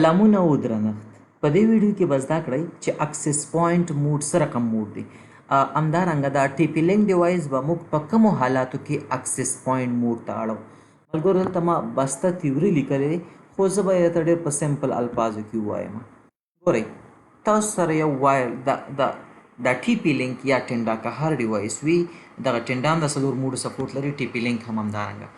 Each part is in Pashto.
سلامونه او درنښت. په دې ویډیو کې به زده کړئ چې access point mode څه رقم موډ دی. همدارنګه دا ټي پي لینک ډیوایس به موږ په کومو حالاتو کې access point mode ته اړو. ملګرو، دلته ما بسته تیوري لیکلې، خو زه به یې درته ډېر په simple الفاظو کې ووایم. ګورئ، تاسو سره یو وایر د د دا ټي پي لینک یا ټینډا که هر device وي، دغه ټینډا هم د څلور mode support لري، ټي پي لینک هم همدارنګه.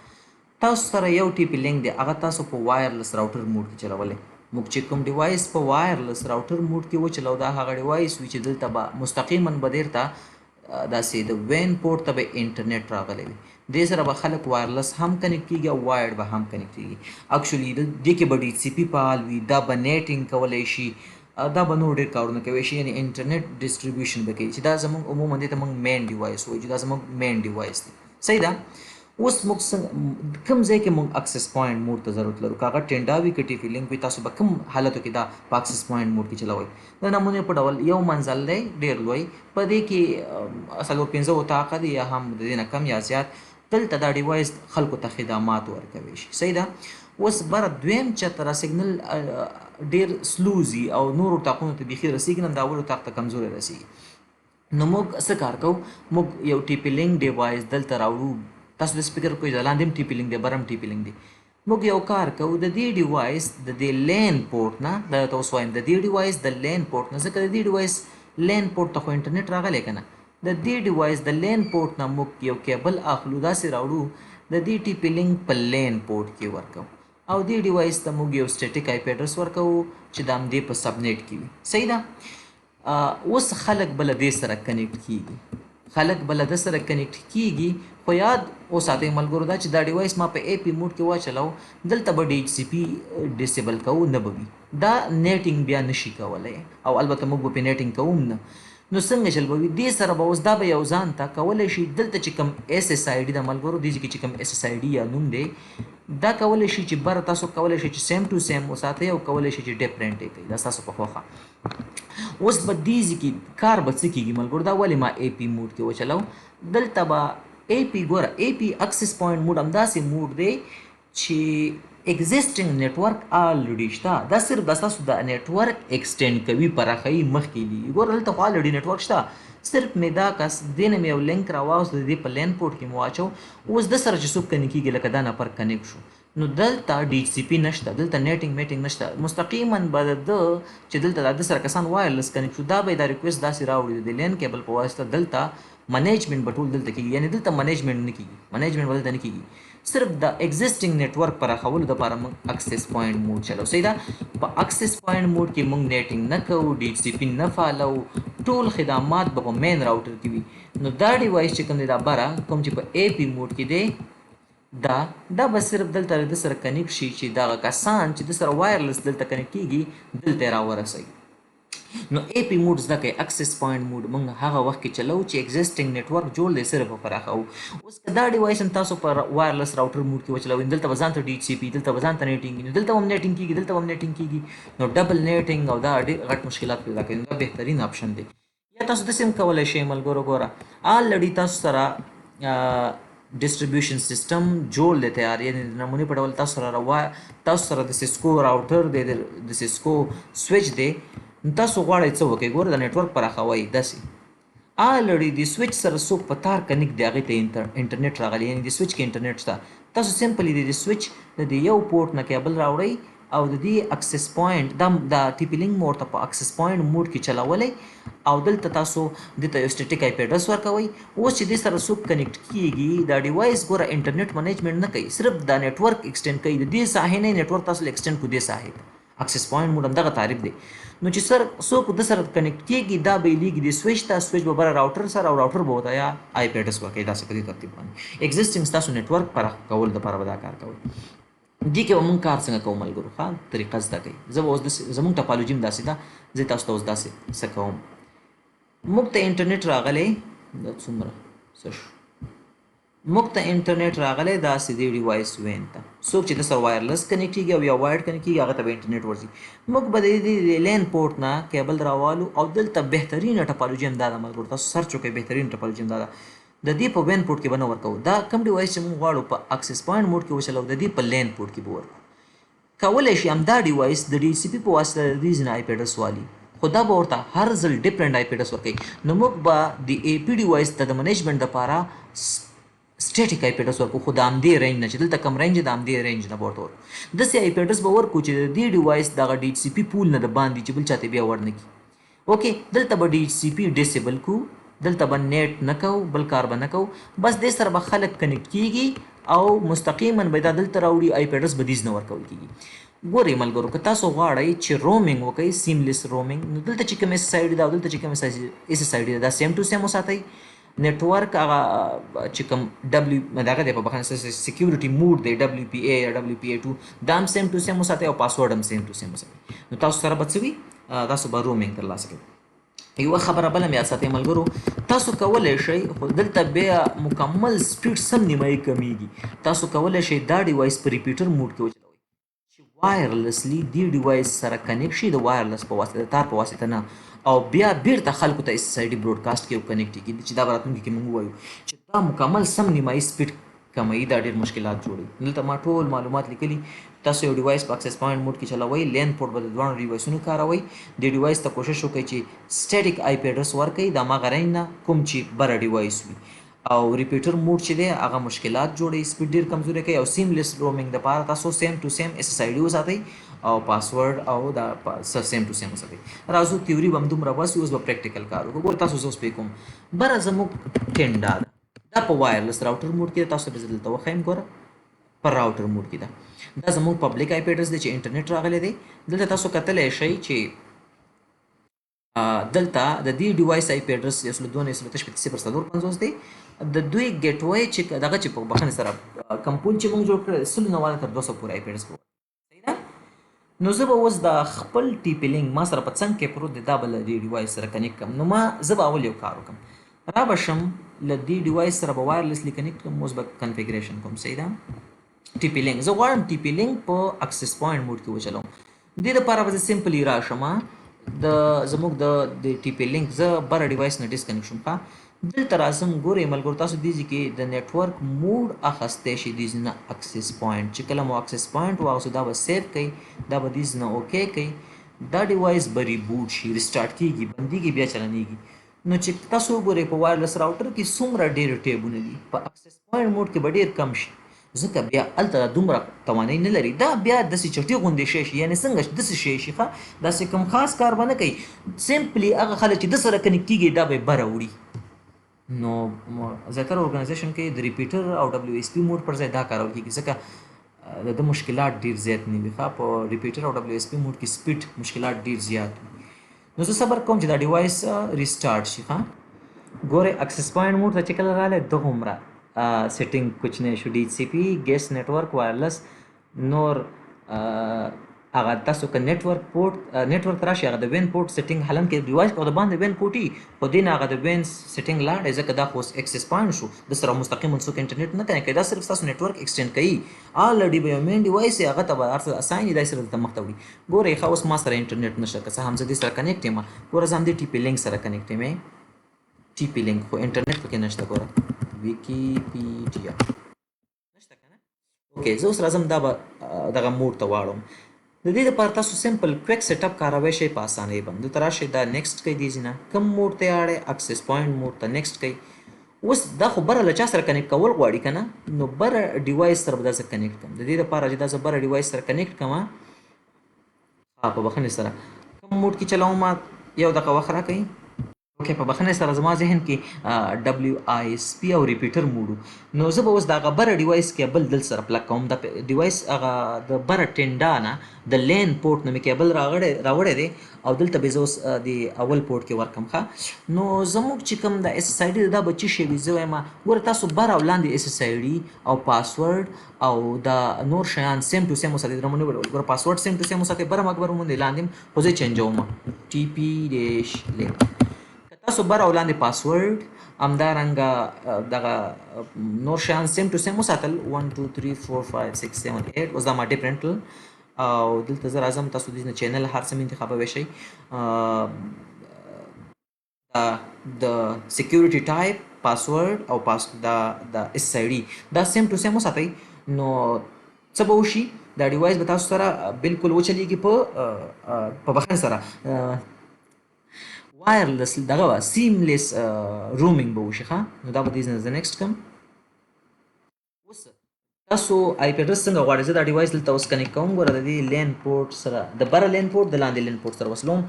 تاسو سره یو ټي پي لینک دی، هغه تاسو په wireless router mode کې چلولی. موږ چې کوم device په wireless router mode کې وچلو، دا هغه device وي چې دلته به مستقیما به درته داسې د WAN port ته به انټرنیټ راغلی وي. دې سره به خلک wireless هم connect کیږي او wired به هم connect کیږي. Actually دې کې به DHCP فعال وي، دا به NATing کولی شي، دا به نور ډېر کارونه کوي شي، یعنی انټرنیټ distribution به کوي، چې دا زموږ عموما دې ته موږ main device وایو، چې دا زموږ main device دی. صحیح ده. اوس موږ څنګه، کوم ځای کې موږ access point mode ته ضرورت لرو؟ که هغه ټینډا وي، که ټي پي لینک وي، تاسو به کوم حالتو کې دا په access point mode کې چلوئ؟ د نمونې په ډول یو منزل دی ډېر لوی، په دې کې څلور پنځه اتاقه دي یا هم د دې نه کم یا زیات. دلته دا device خلکو ته خدمات ورکوي شي. صحیح ده. اوس بره دویم چت را سیګنل ډېر slow ځي او نور اتاقونو ته بیخي رسېږي نه، د اول اتاق ته کمزوری رسېږي. نو موږ څه کار کوو؟ موږ یو ټي پي لینک device دلته راوړو. تاسو داسې فکر کوئ، لاندې هم ټي پي لینک دی، بر هم ټي پي لینک دی. موږ یو کار کوو، د دې device د دې LAN port نه، دا ته اوس وایم، د دې device د LAN port نه، ځکه د دې device LAN port ته خو انټرنیټ راغلی که نه، د دې device د LAN port نه موږ یو کیبل اخلو، داسې راوړو، د دې ټي پي لینک په LAN port کې ورکوو او دې device ته موږ یو static IP address ورکوو چې د همدې په subnet کې وي. صحیح ده. اوس خلک به له دې سره connect کیږي، خلک به له ده سره connect کیږي. خو یاد وساتئ ملګرو، دا چې دا device ما په AP mode کې واچلو، دلته به DHCP disable کوو، نه به وي، دا NATing بیا نشي کولی او البته موږ به پې NATing کوو نه. نو څنګه چل به وي دې سره به؟ اوس دا به یو ځان ته کولی شي دلته چې کوم SSID د ملګرو، دې کې چې کوم SSID یا نوم دی، دا کولی شي چې بره تاسو کولی شئ چې same to same وساتئ او کولی شئ چې different یې کړئ، دا ستاسو په خوښه. اوس به دې ځای کې کار به څه کېږي ملګرو؟ دا ولې ما AP mode کې وچلو؟ دلته به AP، ګوره، AP access point mode همداسې موډ دی چې existing network already شته، دا صرف د تاسو د network extend کوي، پراخوي، مخکې لیږي. ګوره، دلته خو already network شته، صرف مې دا کس دې نه مې یو لینک راواغوست، د دې په LAN port کې مې واچو. اوس د سره چې څوک connect کېږي، لکه دا نفر connect شو، نو دلته DHCP نشته، دلته NATing میټینګ نشته. مستقیما به د چې دلته د سره کسان wireless connect شو، دا به دا request داسې راوړي د LAN cable په واسطه. دلته management به ټول دلته کېږي، یعنی دلته management نه کېږي، management به دلته نه کېږي، صرف د existing network پراخولو دپاره موږ access point mode چلو. صحیح ده. په access point mode کې موږ NATing نه کوو، DHCP نه فعالو، ټول خدمات به په main router کې وي. نو دا device چې کوم دی، دا بره کوم چې په AP mode کې دی، دا به صرف دلته د سره connect شي چې دغه کسان چې د سره wireless دلته connect کیږي، دلته را ورسوي. نو AP mode زده کوي. Access point mode موږ هغه وخت کې چلو چې existing network جوړ دی، صرف پراخو. اوس که دا device هم تاسو پر wireless router mode کې وچلوئ، دلته به ځان ته DHCP، دلته به ځان ته NATing، نو دلته هم NATing کیږي، دلته هم NATing کیږي، نو double NATing او دا ډېر غټ مشکلات پیدا کوي. دا بهترین option دی. یا تاسو داسې هم کولی شئ ملګرو، ګوره، already تاسو سره distribution system جوړ دی، تیار، یعنی د نمونې په ډول تاسو سره د سیسکو router دی، د سیسکو سویچ دی. نو تاسو غواړئ څه وکړئ؟ ګوره، د network پراخوئ، داسې already د سویچ سره څوک په تار connect دی، هغې ته انټرنیټ راغلی، یعنی د سویچ کې انټرنیټ شته. تاسو simply د سویچ د دې یو port نه کیبل راوړئ او د دې access point دا د ټي پي لینک مو ورته په access point mode کې چلولی او دلته تاسو دې ته یو static IP address ورکوئ. اوس چې دې سره څوک connect کیږي، دا device ګوره انټرنیټ management نه کوي، صرف دا network extend کوي. د دې ساحې نه network تاسو extend کو دې ساحې ته. Access point mode همدغه تعریف دی. نو چې سر څوک د سره connect کیږي، دا به یې لیږي د سویچ ته، سویچ به بره router سره او router به ورته یا IP address ورکوي. داسې په دې ترتیب باندې existing ستاسو network پراخ کول دپاره به دا کار کوي. دې کې به مونږ کار څنګه کوو ملګرو؟ ښه طریقه زده کوي. زه به اوس داسې، زمونږ topology هم داسې ده، زه تاسو ته اوس داسې څه کوم. موږ ته انټرنیټ راغلی، دا څومره څه شو، موږ ته انټرنیټ راغلی داسې دی device WAN ته. څوک چې د سره wireless connect کیږي او یا wired connect کیږي، هغه ته به انټرنیټ ورځي. موږ به د دې LAN port نه کیبل راوالو او دلته بهترینه topology هم دا ده ملګرو، تاسو search وکړئ، بهترین topology هم دا ده. د دې په WAN port کې به نه ورکوو. دا کوم device چې موږ غواړو په access point mode کې وچلو، د دې په LAN port کې به ورکوو. کولی شي همدا device د DHCP په واسطه د دې ځای نه IP address والي، خو دا به ورته هر ځل different IP address ورکوي. نو موږ به د AP device ته د management لپاره static IP address ورکو، خو د همدې range نه چې دلته کوم range د همدې range نه به ورته ورکو. داسې IP address به ورکو چې د دې device دغه DHCP pool نه د باندې چې بل چاته بیا ورنه کړي. okay، دلته به DHCP disable کو، دلته به NAT نه کوو، بل کار به نه کوو، بس دې سره به خلک connect کیږي او مستقیما به دا دلته راوړي، IP address به دیز نه ورکول کیږي. ګورئ ملګرو، که تاسو غواړئ چې roaming وکړئ، seamless roaming، نو دلته چې کوم SSID ده او دلته چې کوم SSID ده، دا same to same وساتئ. network هغه چې کوم W دغه دی، په بخښنه، security mode دی، WPA یا WPA2، دا هم same to same وساتئ او پاسورډ هم same to same وساتئ. نو تاسو سره به څه وي؟ تاسو به roaming ترلاسه کړئ. یوه خبره بله مې یاد ساتئ ملګرو، تاسو کولی شئ، خو دلته بیا مکمل speed سم نیمایي کمیږي، تاسو کولی شئ دا device په repeater mode کې وچلوئ چې wirelessly دې device سره connect شي، د wireless په واسطه، د تار په واسطه نه، او بیا بیرته خلکو ته SSID broadcast کوي او connect کیږي، چې دا به راتلونکي کې موږ ووایو چې دا مکمل سم نیمایي speed کموي، دا ډېر مشکلات جوړوي. دلته ما ټول معلومات لیکلي. تاسو یو device په access point mode کې چلوئ، LAN port به د دواړو device ونو کاروئ. دې device ته کوشش وکړئ چې static IP address ورکړئ د هماغه range نه کوم چې بره device وي، او repeater mode چې دی هغه مشکلات جوړوي، speed ډېر کمزوری کوي، او seamless roaming دپاره تاسو same to same SSID وساتئ او پاسورډ او دا same to same وساتئ. راځو، theory به هم دومره بس وي، اوس به practical کار وکړو. ګوره تاسو، زه اوس پرې کوم، بره زموږ Tenda ده، دا په wireless router mode کې ده، تاسو به زه دلته وښیم. ګوره، په router mode کې ده، دا زموږ public IP address دی چې انټرنیټ راغلی دی. دلته تاسو کتلی شئ چې دلته د دې device IP address 102.168.0.54 دی. د دوی gateway چې دغه چې په بخښنې سره کوم pool چې موږ جوړ کړی، 100 نه واله تر 200 پورې IP address، صحیح ده؟ نو زه به اوس د خپل TP-Link ما سره په څنګ کې پروت دی، دا به له دې device سره connect کړم. نو ما زه به اول یو کار وکړم، را به شم له دې device سره به wirelessly connect کړم. اوس به configuration کوم، صحیح ده؟ TP-Link، زه غواړم TP-Link په access point mode کې وچلوم. د دې لپاره به زه simply راشم د زموږ د TP-Link، زه بره device نه disconnect شوم. ښه، دلته راځم. ګورئ ملګرو، تاسو دې ځای کې د network mode اخیستی شئ، دې ځای نه access point. چې کله مو access point واخیستو، دا به save کوي، دا به دې ځای نه okay کوي، دا device به reboot شي، restart کیږي، بندیږي، بیا چلنیږي. نو چې تاسو وګورئ په wireless router کې څومره ډېر tab ونه دي، په access point mode کې به ډېر کم شي، ځکه بیا هلته دا دومره توانایي نه لري. دا بیا داسې چټي غوندې شی شي، یعنې څنګه داسې شی شي، ښه، داسې کوم خاص کار به نه کوي. simply هغه خلک چې د سره connect کیږي، دا به یې بره وړي. نو زیاتره organization کې د repeater او WSP mode پر ځای دا کارول کیږي، ځکه د ده مشکلات ډېر زیات نه وي. ښه، په repeater او WSP mode کې speed مشکلات ډېر زیات وي. نو زه صبر کوم چې دا device restart شي. ښه، ګورئ، access point mode ته چې کله راغلی، دغومره setting کوچنی شو، DHCP، guest network، wireless، نور هغه تاسو که network port، network راشي، هغه د WAN port setting، حالانکه device او د باندې WAN port ي، خو دې نه هغه د WAN setting لاړی، ځکه دا خو اوس access point شو، د سره مستقیما څوک انټرنیټ نه connect کوي، دا صرف ستاسو network extend کوي. already به یو main device هغه ته به هر څه اسان دی، سره دلته مخته وړي. ګورئ، ښه، اوس ما سره انټرنیټ نشته، که څه هم زه دې سره connect یم. ګوره، زه همدې TP-Link سره connect یم، TP-Link، خو انټرنیټ پکې نشته. ګوره، ویکیپیډیا نشته که نه؟ okay، زه اوس راځم، دا به دغه mode ته واړوم. د دې لپاره تاسو simple quick setup کاروی شئ په اسانۍ باندې. دلته راشئ، دا next کوئ، دې ځای نه کوم mode ته یې اړئ؟ access point mode ته next کوئ. اوس دا خو بره له چا سره connect کول غواړي که نه؟ نو بره device سره به دا زه connect کړم. د دې لپاره چې دا زه بره device سره connect کړم، په بخښنې سره، کوم mode کې چلوم؟ یو دقیقه وخت راکړئ. okay، په بخښنې سره، زما ذهن کې WISP او repeater mode. نو زه به اوس د هغه بره device cable دل سره plug کوم. د device هغه د بره Tenda نه د LAN port نه مې کیبل راوړی دی او دلته به زه اوس د اول port کې ورکم. ښه، نو زموږ چې کوم د SSID دا به څه شی وي؟ زه وایم، ګوره، تاسو بره او لاندې SSID او پاسورډ او دا نور شیان same to same وساتئ. درمنه ګوره، password same to same وساتئ، بره مکبر مونږ لاندې، خو زه change وم TP-Link. تاسو بر او لاندې پاسورډ همدارنګه دغه نور شیان same to same وساتل، 1 2 3 4 5 6 7 8، اوس دا ما different. او دلته زه راځم، تاسو دې channel هر څه انتخابوي شئ، د security type، password او پاس د SID، دا same to same وساتئ. نو څه به وشي؟ دا device به تاسو سره بالکل وچلیږي په په بخښنه سره wireless دغه به seamless roaming به وشي. ښه، نو دا به دې نه زه next کړم. اوس تاسو IP address څنګه غواړئ؟ زه دا device دلته اوس connect کوم. ګوره، د دې LAN port سره، د بره LAN port، د لاندې LAN port سره وصلوم.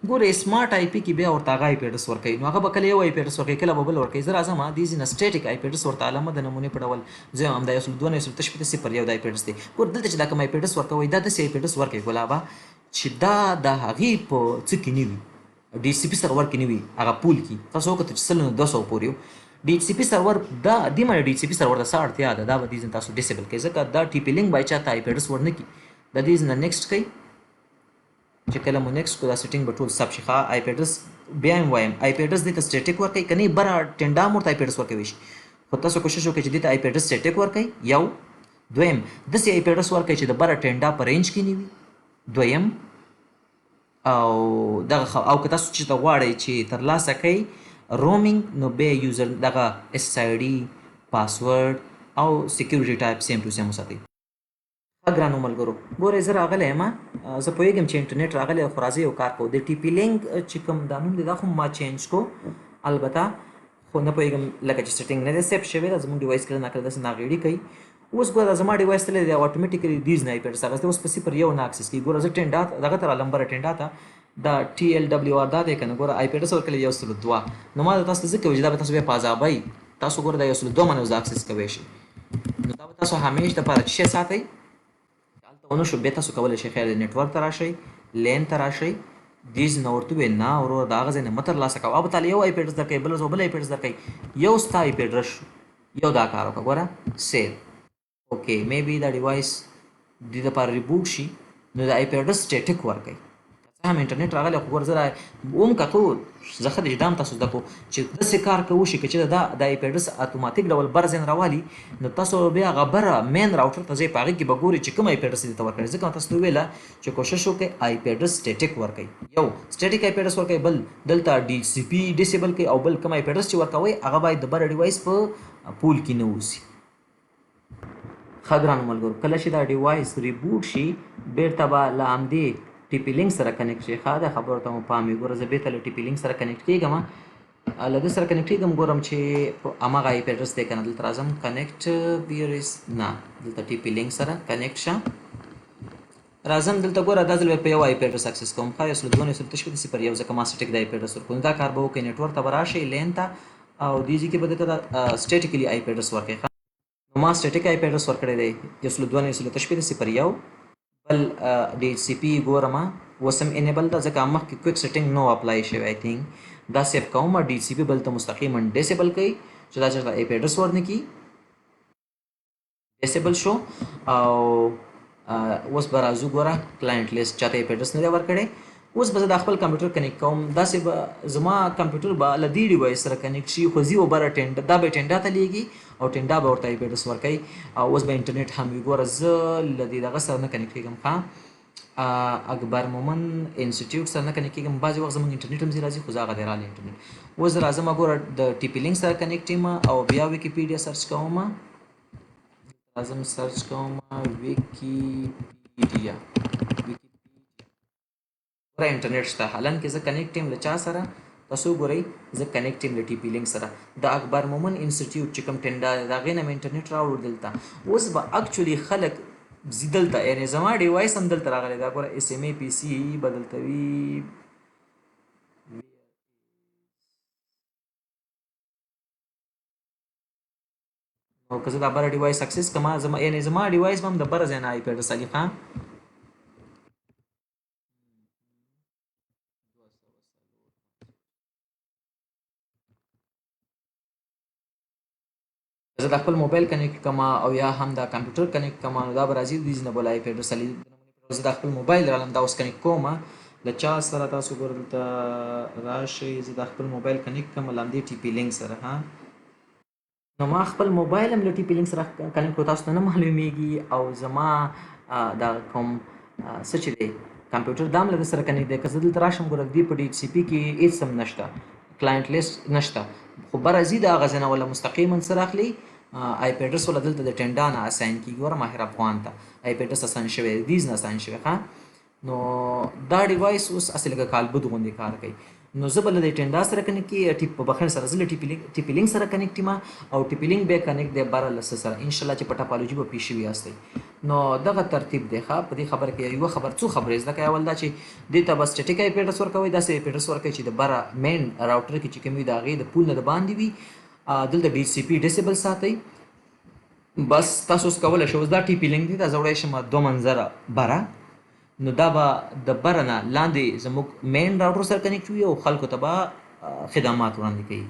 ګوره، smart IP کې بیا ورته هغه IP address ورکوي، نو هغه به کله یو IP address ورکوي، کله به بل ورکوي. زه راځم دې ځای نه static IP address ورته علامه د نمونې په ډول زه همدا 192.168.0.1 د IP address دی. ګوره، دلته چې دا کوم IP address ورکوي، دا داسې IP address ورکوي ګلابه چې دا د هغې په څه کې نه وي، DHCP server کې نه وي، هغه pool کې. تاسو وکتل چې 100 نه 200 پورې DHCP server دا دې باندې DHCP server ته څه اړتیا ده؟ دا به دې ځای تاسو disable کړئ، ځکه دا TP-Link به چاته IP address ورنه کړي. د دې ځای نه next کړئ. چې کله مو next کو، دا setting به ټول سب شي. ښه، IP address بیا هم وایم، IP address دې ته static ورکړئ، که نه بره ټنډا هم ورته IP address ورکوي شي، خو تاسو کوشش وکړئ چې دې ته IP address static ورکړئ. یو دویم، داسې IP address ورکړئ چې د بره ټنډا په range کې نه وي. دویم، او دغه او که تاسو چې ته غواړئ چې ترلاسه کړئ roaming، نو بیا user دغه SSID، password او security type same to same وساتئ. ښه ګرانو ملګرو، ګورئ، زه راغلی یم. زه پوهېږم چې انټرنیټ راغلی، خو راځئ یو کار کوو. د TP-Link چې کوم دا نوم دی، دا خو ما change کو البته، خو نه پوهېږم لکه چې setting نه دی save شوی. دا زموږ device کله ناکله داسې ناغېړي کوي. اوس ګوره، زما device تللی دی، automatically دیز نه IP address اخیستی، اوس په 0.1 نه access کوي. ګوره، زه ټینډا دغه ته رالم، بره ټینډا ته. دا TLWR دا دی که نه؟ ګوره، IP address ورکړی 102. نو ما تاسو ته ځکه ویل چې دا به تاسو بیا په عذابئ. تاسو ګوره، دا 102 باندې اوس access کوی شئ. نو دا به تاسو همیش دپاره څه شی ساتئ؟ هلته ونه شو، بیا تاسو کولی شئ خیر network ته راشئ، LAN ته راشئ، دې ځای نه ورته ووایئ، نه وروره، د هغه ځای نه مه ترلاسه کوه. به تاله یو IP address درکوي، بل ورځ به بل IP address درکوي. یو ستا IP address شو. یو دا کار وکړه. ګوره، save، okay. maybe دا device دې دپاره reboot شي، نو د IP address static ورکوي. که څه هم انټرنیټ راغلی، خو ګوره، زه وم که خو زه ښه دی چې دا هم تاسو زده کړو چې داسې کار که وشي، که چېرته دا د IP address اتوماتیک ډول بر ځای نه راوالي، نو تاسو بیا هغه بره main router ته ځئ، په هغې کې به ګورئ چې کوم IP address دې ته ورکړی. ځکه تاسو ته وویله چې کوشش وکړئ IP address static ورکړئ. یو static IP address ورکړئ، بل دلته DHCP disable کړئ، او بل کوم IP address چې ورکوئ، هغه باید د بره device په pool کې نه اوسي. ښه ګرانو ملګرو، کله چې دا device reboot شي، بیرته به له همدې TP-Link سره connect شي. ښه، د خبرو ته مو پام وي. ګوره، زه بیرته له TP-Link سره connect کېږم، له ده سره connect کېږم، ګورم چې هماغه IP address دی که نه. دلته راځم، connect ویر نه، دلته TP-Link سره connect شه. راځم دلته. ګوره، دا ځل به په یو IP address access کوم. ښه، 192.168.0.1، ځکه ما static د IP address ورکړو. دا کار به وکړئ، network ته به راشئ، LAN ته، او دې ځای کې به دلته statically IP address ورکړئ. نو ما static IP address ورکړی دی 192.168.0.1. بل DHCP ګورم اوس هم enable ده، ځکه مخکې quick setting نو apply شوی. I think دا save کوم. DHCP بل ته مستقیما disable کوي چې دا چېرته IP address ورنه کړي. disable شو او اوس به راځو. ګوره، client list چاته IP address نه دی ورکړی. اوس به زه د خپل کمپیوټر connect کوم. داسې به زما کمپیوټر به له دې device سره connect شي، خو زی بره ټینډ دا به ټینډا ته لیږي او ټینډا به ورته IP address ورکوي او اوس به انټرنیټ هم وي. ګوره، زه له دې دغه سره نه connect کېږم. ښه، اکبر مومن انسټیټیوټ سره نه connect کېږم. بعضې وخت زموږ انټرنیټ هم ځي راځي، خو زه هغه دی راغلی انټرنیټ. اوس زه راځم، ګوره، د TP-Link سره connect یم او بیا ویکیپیډیا search کوم. راځم، search کوم ویکیپیډیا. ګوره، انټرنیټ شته، حالانکه زه connect یم له چا سره؟ تاسو ګورئ، زه connect یم له TP-Link سره. د اکبر مومن انسټیټیوټ چې کوم ټنډا دی، د هغې نه مې انټرنیټ راوړو دلته. اوس به actually خلک ځي دلته، یعنې زما device هم دلته راغلی. دا ګوره، SMA PC به دلته وي. نو که زه دا بره device access کړم، زما یعنې زما device به هم د بره ځای نه IP address علي. ښه، زه د خپل موبایل connect کړم او یا هم د کمپیوټر connect کړم، نو دا به راځي دې نه بل IP address علي. زه د خپل موبایل رالم، دا اوس connect کوم له چا سره؟ تاسو ګور، دلته راشئ، زه د خپل موبایل connect کړم لاندې TP-Link سره. ها، نو ما خپل موبایل هم له TP-Link سره connect کړو، تاسو ته نه معلومیږي، او زما دا کوم څه چې دی کمپیوټر، دا هم له ده سره connect دی. که زه دلته راشم، ګوره، دې په DHCP کې هېڅ هم نشته، client list نشته، خو بره ځي د هغه ځای نه ولا مستقیما څه راخلي. آی پی اډرس ولا دلته د ټنډا نه اساین کیږي. ګوره، ماهر افغان ته آی پی اډرس اساین شوی دی، دیز نه اساین شوی. ښه، نو دا ډیوایس اوس هسې لکه کالبد غوندې کار کوي. نو زه به له دې ټنډا سره کنیکټ کې ټیپ په بخښنې سره، زه له ټي پي لینک سره کنیکټ یم او ټي پي لینک بیا کنیکټ دی بره له څه سره. ان شاء الله چې په ټپالوجي به پوه شوي یاستئ. نو دغه ترتیب دی. ښه، په دې خبره کې یوه خبر، څو خبرې زده کوي. اول دا چې دې ته به سټیټیک آی پي اډرس ورکوئ، داسې آی پي اډرس ورکوئ چې د بره مین راوټر کې چې کوم وي، د هغې د پول نه د باندې وي. دلته ډي سی پي ډیسیبل ساتئ. بس تاسو اوس کولی شئ، اوس دا ټي پي لینک دی، دا زه وړی شم دوه منظره بره. نو دا به د بره نه لاندې زموږ مین راوټر سره کنیکټ وي او خلکو ته به خدمات وړاندې کوي.